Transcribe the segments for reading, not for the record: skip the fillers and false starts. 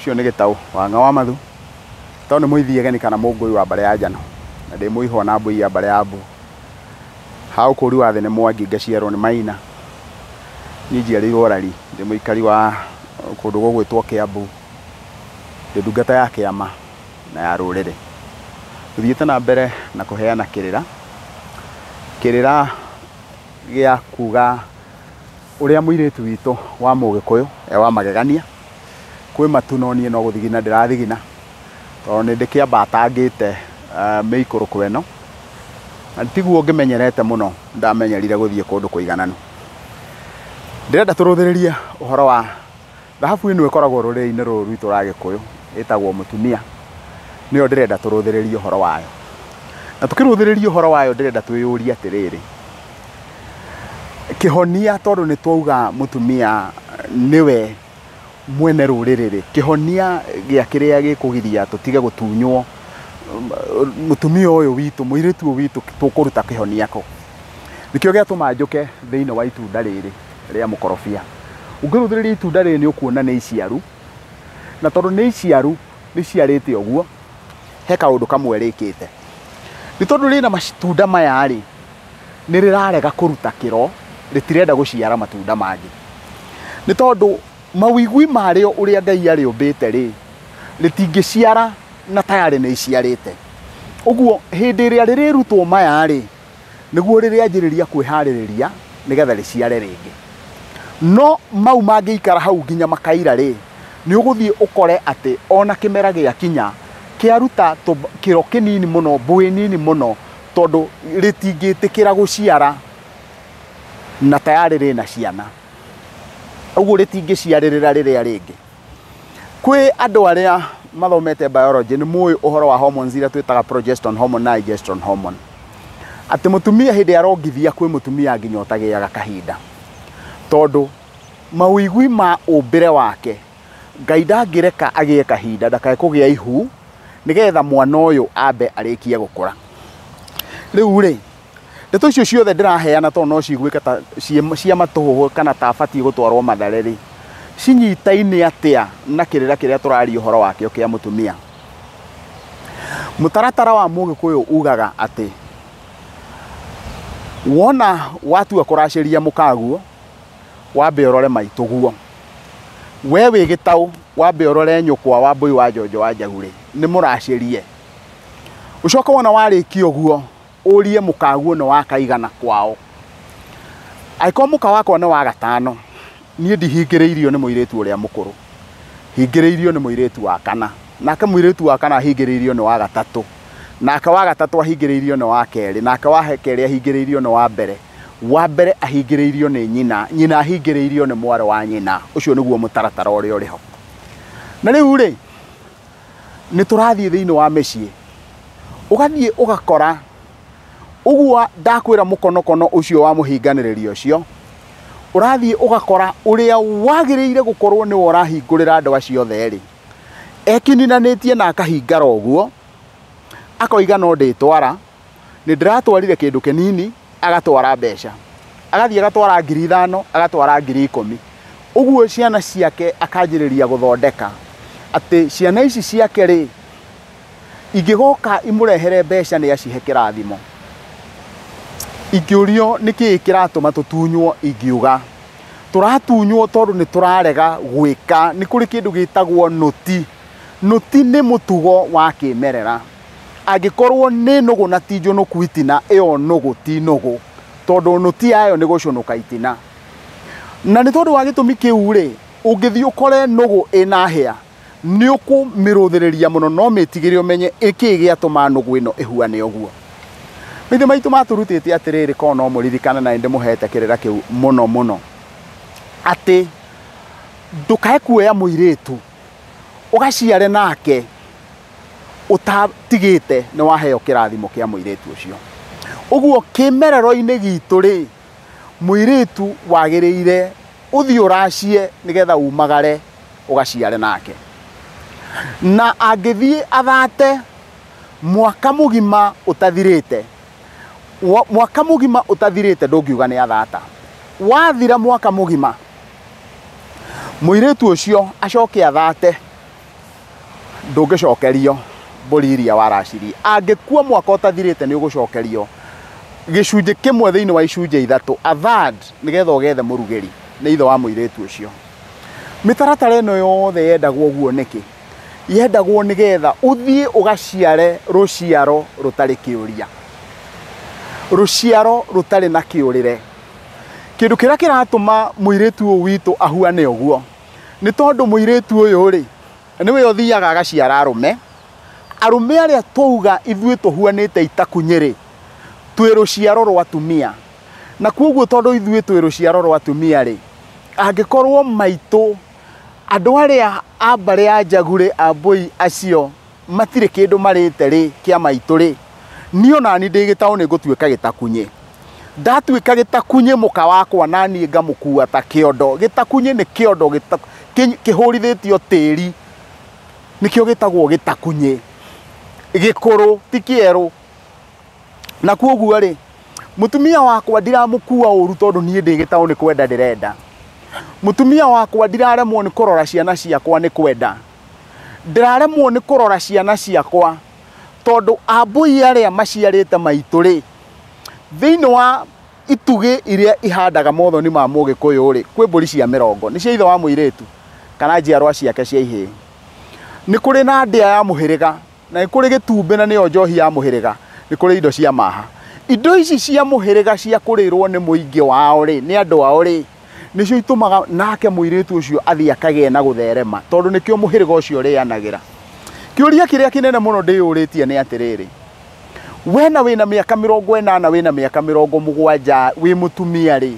Ũcio nĩ Gĩtaũ wa Ng'a wa Mathu. Gĩtaũ nĩ mũithiageni kana mũngũi wa mbarĩ ya Njano. Na ndĩ mũihwa na mbũi ya mbarĩ ya Mbu. Ha ũkũri wa thĩ nĩ Mwangi ngaciarwo nĩ Maina. Niĩ njiarĩirwo Rari, ndĩ mũikari wa kũndũ gũgwĩtwo Kĩambu. Ndĩ ndungata ya kĩama na ya rũrĩrĩ. Tũthiĩte na mbere na kũheana kĩrĩra. Kĩrĩra gĩa kuga ũrĩa mũirĩtu witũ wa mũgĩkũyũ e wa magegania. Kwĩ matu no niĩ no gũthigina ndĩrathigina tondũ nĩ ndĩkĩambatangĩte mĩikũrũko ĩno. Na tiguo ngĩmenyerete mũno, ndamenyerire gũthiĩ kũndũ kũigananu. Ndĩrenda tũrũthĩrĩrie ũhoro wa thahabu ĩno ĩkoragwo rũrĩrĩ-inĩ rũrũ rwitũ rwa Gĩkũyũ ĩtagwo mũtumia. Nĩyo ndĩrenda tũrũthĩrĩrie ũhoro wayo. Na tũkĩrũthĩrĩria ũhoro wayo ndĩrenda twĩyũrie atĩrĩrĩ, kĩhonia tondũ nĩ twauga mũtumia nĩwe mwene rũrĩrĩ rĩ, kĩhonia gĩa kĩrĩa gĩkũgiria tũtige gũtunywo mũtumia ũyũ witũ, mũirĩtu ũyũ witũ tũkũruta kĩhonia kũ? Nĩkĩo gĩatũma njũke thĩinĩ wa itunda rĩrĩ rĩa mũkorobia. Ũngĩrũthĩrĩria itunda rĩrĩ nĩ ũkuona nĩ iciaru, na tondũ nĩ iciaru rĩciarĩte ũguo, he kaũndũ kamwe rĩkĩte. Nĩ tondũ rĩna matunda maya rĩ, nĩ rĩrarega kũruta kĩro, rĩtirenda gũciara matunda mangĩ. Nĩ tondũ mawĩigwi marĩo ũrĩa Ngai arĩũmbĩte rĩ, rĩtingĩciara na tayarĩ nĩ iciarĩte. Ũguo hĩndĩ ĩrĩa rĩrĩrutwo maya rĩ, nĩguo rĩrĩanjĩrĩria kwĩharĩrĩria nĩgetha rĩciare rĩngĩ. No mau mangĩikara hau nginya makaira rĩ, nĩ ũgũthiĩ ũkore atĩ ona kĩmera gĩakinya kĩaruta kĩro kĩnini mũno, mbũĩ nini mũno, tondũ rĩtingĩtĩkĩra gũciara na tayarĩ rĩna ciana. Ũguo rĩtingĩciarĩrĩra rĩrĩa rĩngĩ. Kwĩ andũ arĩa mathomete biology nĩ mũĩ ũhoro wa hormones iria twĩtaga progesterone hormone na estrone hormone. Atĩ mũtumia hĩndĩ arongithia kwĩ mũtumia nginya ũtagĩaga kahinda. Tondũ mawĩigwi ma ũmbĩre wake, Ngai ndangĩreka agĩe kahinda ndakae kũgĩa ihu nĩgetha mwana ũyũ ambe arĩkie gũkũra. Rĩu rĩ, ndeto icio ciothe ndĩraheana tondũ no ciguĩke ta cia matũhũhũ kana ta batiĩ gũtwarwo Mathare rĩ, cinyitaine atĩa na kĩrĩra kĩrĩa tũraria ũhoro wakĩo kĩa mũtumia? Mũtaratara wa mũgĩkũyũ ugaga atĩ wona watua kũracĩria mũkaguo, wambe ũrore maitũguo. We wĩ Gĩtaũ, wambe ũrore nyũkwa wa Mbũi wa Njonjo wa Njagurĩ, nĩ mũracĩrie. Ũcoke wona warĩkia ũguo, ũrie mũkaguo nĩ wa kaigana kwao. Angĩkorwo mũka wakwa nĩ wa gatano, niĩ ndihingĩrĩirio nĩ mũirĩtu ũrĩa mũkũrũ. Hingĩrĩirio nĩ mũirĩtu wa kana. Nake mũirĩtu wa kana ahingĩrĩirio nĩ wa gatatũ. Nake wa gatatũ ahingĩrĩirio nĩ wa kerĩ. Nake wa kerĩ ahingĩrĩirio nĩ wa mbere. Wa mbere ahingĩrĩirio nĩ nyina. Nyina ahingĩrĩirio nĩ mwarĩ wa nyina. Ũcio nĩguo mũtaratara ũrĩa ũrĩ ho. Na rĩu rĩ, nĩ tũrathiĩ thĩinĩ wa mĩciĩ. Ũgathiĩ ũgakora ũguo ndakwĩra mũkonokono ũcio wa mũhinganĩrĩrio ũcio, ũrathiĩ ũgakora ũrĩa wagĩrĩire gũkorwo nĩwe ũrahingũrĩra andũ acio othe rĩ, ekininanĩtie na akahingara ũguo, akoiga no ndĩtwara, nĩ ndĩratwarire kĩndũ kĩnini, agatwara mbeca. Agathiĩ agatwara 5,000, agatwara 10,000. Ũguo ciana ciake akanjĩrĩria gũthondeka atĩ ciana ici ciake rĩ, ingĩgoka imũrehere mbeca nĩ acihe kĩrathimo. Ingĩũrio nĩkĩĩ kĩratũma tũtunywo, ingiuga tũratunywo tondũ nĩ tũrarega gwĩka. Nĩ kũrĩ kĩndũ gĩtagwo nũti. Nũti nĩ mũtugo wa kĩmerera. Angĩkorwo nĩ nũgũ na ti njũnũku itina, ĩyo nũgũ ti nũgũ, tondũ nũti yayo nĩ gũcũnũka itina. Na nĩ tondũ wa gĩtũmi kĩu rĩ, ũngĩthiĩ ũkore nũgũ ĩna hĩa, nĩ ũkũmĩrũthĩrĩria mũno no mĩtigĩre ũmenye ĩkĩĩ gĩatũma nũgũ ĩno ĩhuane ũguo. Maithe maitũ matũrutĩte atĩrĩrĩ, korwo no mũririkane na nĩndĩmũhete kĩrĩra kĩu mũno mũno, atĩ ndũkae kuoya mũirĩtu ũgaciare nake ũtatigĩte nĩ waheo kĩrathimo kĩa mũirĩtu ũcio. Ũguo kĩmerero-inĩ gitũ rĩ, mũirĩtu wagĩrĩire ũthiĩ ũracie nĩgetha umagare ũgaciare nake. Na angĩthiĩ athate mwaka mũgima ũtathirĩte, mwaka mũgima ũtathirĩte ndũngiuga nĩ athata. Wathira mwaka mũgima, mũirĩtu ũcio acoke athate Ndũngĩcokerio mbũri iria waracirie. Angĩkua mwaka ũtathirĩte nĩ ũgũcokerio gĩcunjĩ kĩmwe thĩinĩ wa icunjĩ ithatũ, a third, nĩgetha ũgethe mũrugĩri nĩ ithe wa mũirĩtu ũcio. Mĩtaratara ĩno yothe yendagwo ũguo nĩkĩ? Yendagwo nĩgetha ũthiĩ ũgaciare rũciaro rũtarĩ kĩũria, rũciaro rũtarĩ na kĩũrĩre. Kĩndũ kĩrĩa kĩratũma mũirĩtu ũyũ witũ ahuane ũguo nĩ tondũ mũirĩtu ũyũ rĩ nĩwe ũthiaga agaciara arũme. Arũme arĩa twauga ithuĩ tũhuanĩte itakunyĩ rĩ, twĩ rũciaro rwa atumia. Na koguo tondũ ithuĩ twĩ rũciaro rwa atumia rĩ, angĩkorwo maitũ andũ arĩa a mbarĩ ya Njagurĩ ambũi acio matirĩ kĩndũ marĩte rĩ kĩa maitũ rĩ, niĩ ona niĩ ndĩ gĩtaũ nĩ ngũtuĩka gĩtakunyĩ. Ndatuĩka gĩtakunyĩ mũka wakwa na niĩ ngamũkua ta kĩondo. Gĩtakunyĩ nĩ kĩondo kĩhũrithĩtio tĩri, nĩkĩo gĩtagwo gĩtakunyĩ. Gĩkũrũ ti kĩerũ. Na koguo rĩ, mũtumia wakwa ndiramũkua ũru tondũ niĩ ndĩ gĩtaũ nĩ kwenda ndĩrenda. Mũtumia wakwa ndiraremwo nĩ kũrora ciana ciakwa nĩ kwenda. Ndĩraremwo nĩ kũrora ciana ciakwa tondũ ambũi arĩa maciarĩte maitũ rĩ, thĩinĩ wa itugĩ iria ihandaga mothoni ma mũgĩkũyũ rĩ, kwĩ mbũri cia mĩrongo, nĩ cia ithe wa mũirĩtu kana njiarwa ciake cia ihĩĩ. Nĩ kũrĩ na ndĩa ya mũhĩrĩga, na nĩ kũrĩ gĩtumbĩ na nĩyo njohi ya mũhĩrĩga, nĩ kũrĩ indo cia maha. Indo ici cia mũhĩrĩga cia kũrĩrwo nĩ mũingĩ wao rĩ, nĩ andũ ao rĩ, nĩcio itũmaga nake mũirĩtu ũcio athiĩ akagĩe na gũtherema, tondũ nĩkĩo mũhĩrĩga ũcio ũrĩanagĩra. Kĩũria kĩrĩa kĩnene mũno ndĩyũrĩtie nĩ atĩrĩrĩ, wena wĩna mĩaka 80 wĩna mĩaka 70 wĩ mũtumia rĩ,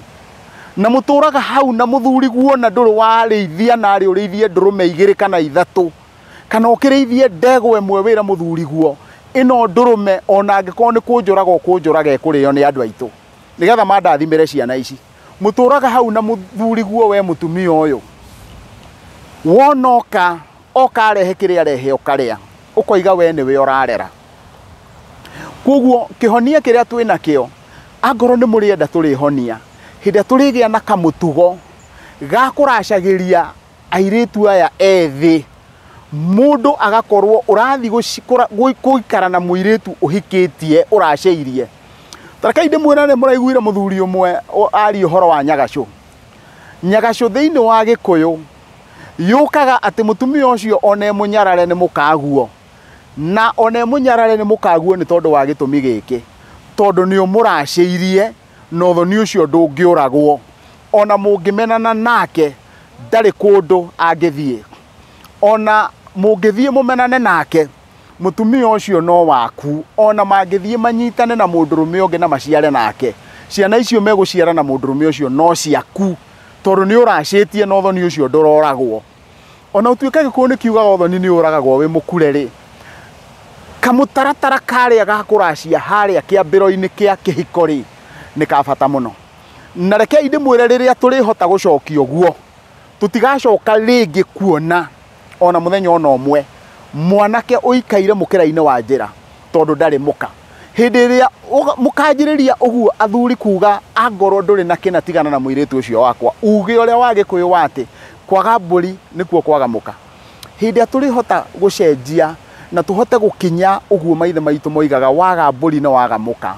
na mũtũraga hau na mũthuri guona ndũrĩ warĩithia narĩ ũrĩithie ndũrũme 2 kana 3 kana ũkĩrĩithie ndegwa ĩmwe wĩra mũthuri guo, ĩno ndũrũme ona angĩkorwo nĩ kũnjũraga ũkũnjũraga ĩkũrĩo nĩ andũ aitũ nĩgetha mandathimĩre ciana ici. Mũtũraga hau na mũthuri guo we mũtumia ũyũ, wona oka oka arehe kĩrĩa arehe ũkarĩa, ũkoiga we nĩwe ũrarera. Koguo kĩhonia kĩrĩa twĩnakĩo, angorwo nĩ mũrĩenda tũrĩhonia hĩndĩ ĩrĩa tũrĩgĩa na kamũtugo ga kũracagĩria airĩtu aya ethĩ, mũndũ agakorwo ũrathiĩ gũikara na mũirĩtu ũhikĩtie ũracĩirie. Tarekai ndĩmwĩre nĩ mũraiguire mũthuri ũmwe aria ũhoro wa nyagacũ. Nyagacũ thĩinĩ wa Gĩkũyũ yũkaga atĩ mũtumia ũcio ona e mũnyarare nĩ mũkaguo, na ona e mũnyarare nĩ mũkaguo nĩ tondũ wa gĩtũmi gĩkĩ, tondũ nĩ ũmũracĩirie na ũthoni ũcio ndũngĩũragwo. Ona mũngĩmenana nake ndarĩ kũndũ angĩthiĩ, ona mũngĩthiĩ mũmenane nake mũtumia ũcio no waku. Ona mangĩthiĩ manyitane na mũndũrũme ũngĩ na maciare nake, ciana icio megũciara na mũndũrũme ũcio no ciaku, tondũ nĩ ũracĩtie na ũthoni ũcio ndũroragwo. Ona ũtuĩke Gĩkũyũ nĩ kiugaga ũthoni nĩ ũragagwo wĩ mũkure rĩ, kamũtaratara karĩa ga kũracia harĩa kĩambĩro-inĩ kĩa kĩhiko rĩ, nĩ ka bata mũno. Na rekei ndĩmwĩre rĩrĩa tũrĩhota gũcokia ũguo, tũtigacoka rĩngĩ kuona ona mũthenya ona ũmwe mwanake ũikaire mũkĩra-inĩ wa njĩra tondũ ndarĩ mũka. Hĩndĩ ĩrĩa mũkanjĩrĩria ũguo athuri kuga angorwo ndũrĩ na kĩna tigana na mũirĩtu ũcio wakwa, uge ũrĩa wa Gĩkũyũ wa atĩ kwaga mbũri nĩkuo kwaga mũka. Hĩndĩ ĩrĩa tũrĩhota gũcenjia na tũhote gũkinya ũguo maithe maitũ moigaga waga mbũri na waga mũka.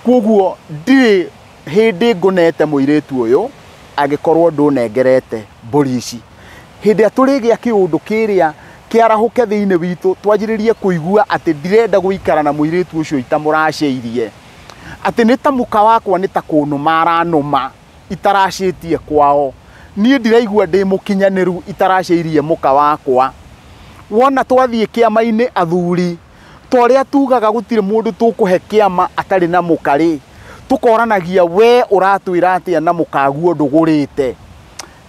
Koguo ndirĩ hĩndĩ ngũnete mũirĩtu ũyũ angĩkorwo ndũnengerete mbũri ici. Hĩndĩ ĩrĩa tũrĩgĩa kĩũndũ kĩrĩa kĩarahũke thĩinĩ witũ, twanjĩrĩrie kũigua atĩ ndirenda gũikara na mũirĩtu ũcio itamũracĩirie, atĩ nĩ ta mũka wakwa nĩ ta kũnũma aranũma itaracĩtie kwao, niĩ ndiraigua ndĩ mũkinyanĩru itaracĩirie mũka wakwa. Wona twathiĩ kĩama-inĩ athuri, ta ũrĩa tugaga gũtirĩ mũndũ tũkũhe kĩama atarĩ na mũka rĩ, tũkoranagia we ũratwĩra atĩa na mũkaguo ndũgũrĩte.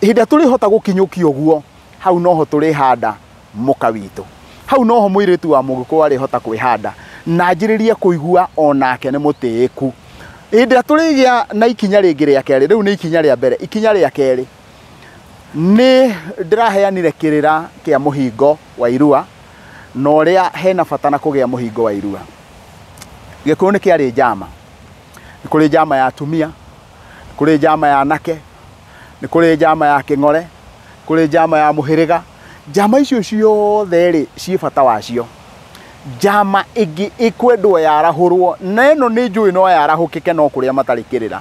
Hĩndĩ ĩrĩa tũrĩhota gũkinyũkia ũguo, hau noho tũrĩhanda mũka witũ, hau noho mũirĩtu wa mũgĩkũyũ arĩhota kwĩhanda na anjĩrĩrie kũigua onake nĩ mũtĩĩku. Hĩndĩ ĩrĩa tũrĩgĩa na ikinya rĩngĩ rĩa kerĩ, rĩu nĩ ikinya rĩa mbere, ikinya rĩa kerĩ nĩ ndĩraheanire kĩrĩra kĩa mũhingo wa irua, na ũrĩa hena bata na kũgĩa mũhingo wa irua. Gĩkũyũ nĩ kĩarĩ njama, nĩ kũrĩ njama ya atumia, nĩ kũrĩ njama ya anake, nĩ kũrĩ njama ya kĩng'ore, kũrĩ njama ya mũhĩrĩga, Njama icio ciothe rĩ ciĩ bata wacio. Njama ĩngĩ ĩkwendwo yarahũrwo, na ĩno nĩ njũĩ no yarahũkĩke no kũrĩa matarĩ kĩrĩra,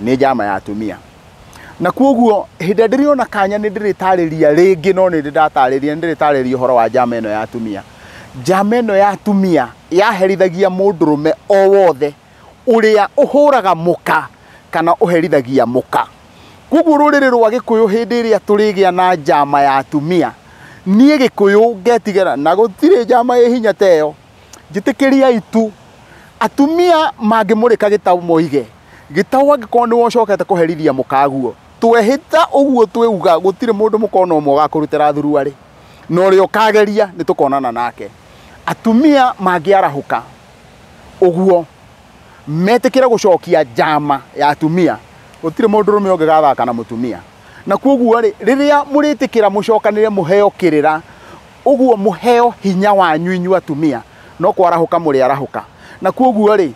nĩ njama ya atumia. Na koguo hĩndĩ ĩrĩa ndĩrĩona kanya nĩ ndĩrĩtarĩria rĩngĩ, no nĩ ndĩratarĩria, nĩ ndĩrĩtarĩria ũhoro wa njama ĩno ya atumia. Njama ĩno ya atumia yaherithagia mũndũrũme o wothe ũrĩa ũhũraga mũka kana ũherithagia mũka. Koguo rũrĩrĩ rwa Gĩkũyũ hĩndĩ ĩrĩa tũrĩgĩa na njama ya atumia, niĩ Gĩkũyũ ngetigĩra, na gũtirĩ njama ĩ hinya ta ĩyo. Njĩtĩkĩriai tu atumia mangĩmũrĩka gĩtaũ moige gĩtaũ angĩkorwo nĩwe ũcokete kũherithia mũkaguo, twehĩta ũguo twĩuga gũtirĩ mũndũ mũkona ũmwe ũgakũrutĩra thuruarĩ, na ũrĩa ũkageria nĩ tũkonana nake. Atumia mangĩarahũka ũguo metĩkĩre gũcokia njama ya atumia, gũtirĩ mũndũrũme ũngĩgathaka na mũtumia. Na koguo rĩ, rĩrĩa mũrĩtĩkĩra mũcokanĩre mũheo kĩrĩra, ũguo mũheo hinya wanyu inyuĩ atumia, no kwarahũka mũrĩarahũka. Na koguo rĩ,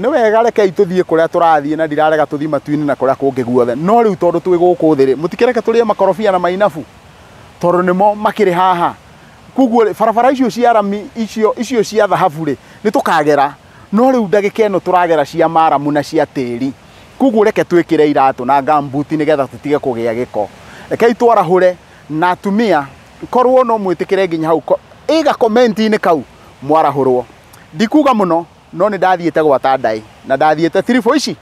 nĩ wega rekei tũthiĩ kũrĩa tũrathiĩ, na ndirarega tũthiĩ matu-inĩ na kũrĩa kũngĩ guothe, no rĩu tondũ twĩ gũkũ thĩ rĩ, mũtikĩreke tũrĩe makorobia na mainabu, tondũ nĩmo makĩrĩ haha. Koguo rĩ, barabara icio cia rami, icio cia thahabu rĩ, nĩ tũkagera, no rĩu ndagĩka ĩno tũragera cia maramu na cia tĩri. Koguo reke twĩkĩre iratũ na gambuti nĩgetha tũtige kũgĩa gĩko. Rekei twarahũre na atumia, korwo no mwĩtĩkĩre nginya hau, ĩga comment-inĩ kau mwarahũrwo. Ndikuga mũno, no nĩ ndathiĩte gwata ndaĩ, na ndathiĩte tiribũ ici,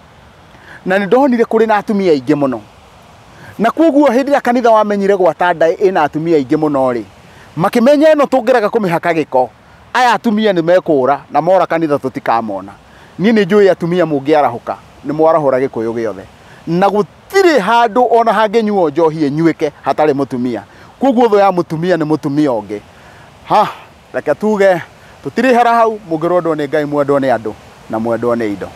na nĩ ndonire kũrĩ na atumia aingĩ mũno. Na koguo hĩndĩ ĩrĩa kanitha wamenyire gwata ndaĩ ĩna atumia aingĩ mũno rĩ, makĩmenya ĩno tũngĩrega kũmĩhaka gĩko, aya atumia nĩ mekũra, na mora kanitha tũtikamona. Niĩ nĩ njũĩ atumia mũngĩarahũka, nĩ mwarahũra Gĩkũyũ gĩothe. Na gũtirĩ handũ ona hangĩnyuo njohi ĩnyuĩke hatarĩ mũtumia. Koguo thũ ya mũtumia nĩ mũtumia ũngĩ. Ha, reke tuge tũtirĩ hara hau, mũngĩrwendwo nĩ Ngai, mwendwo nĩ andũ, na mwendwo nĩ indo.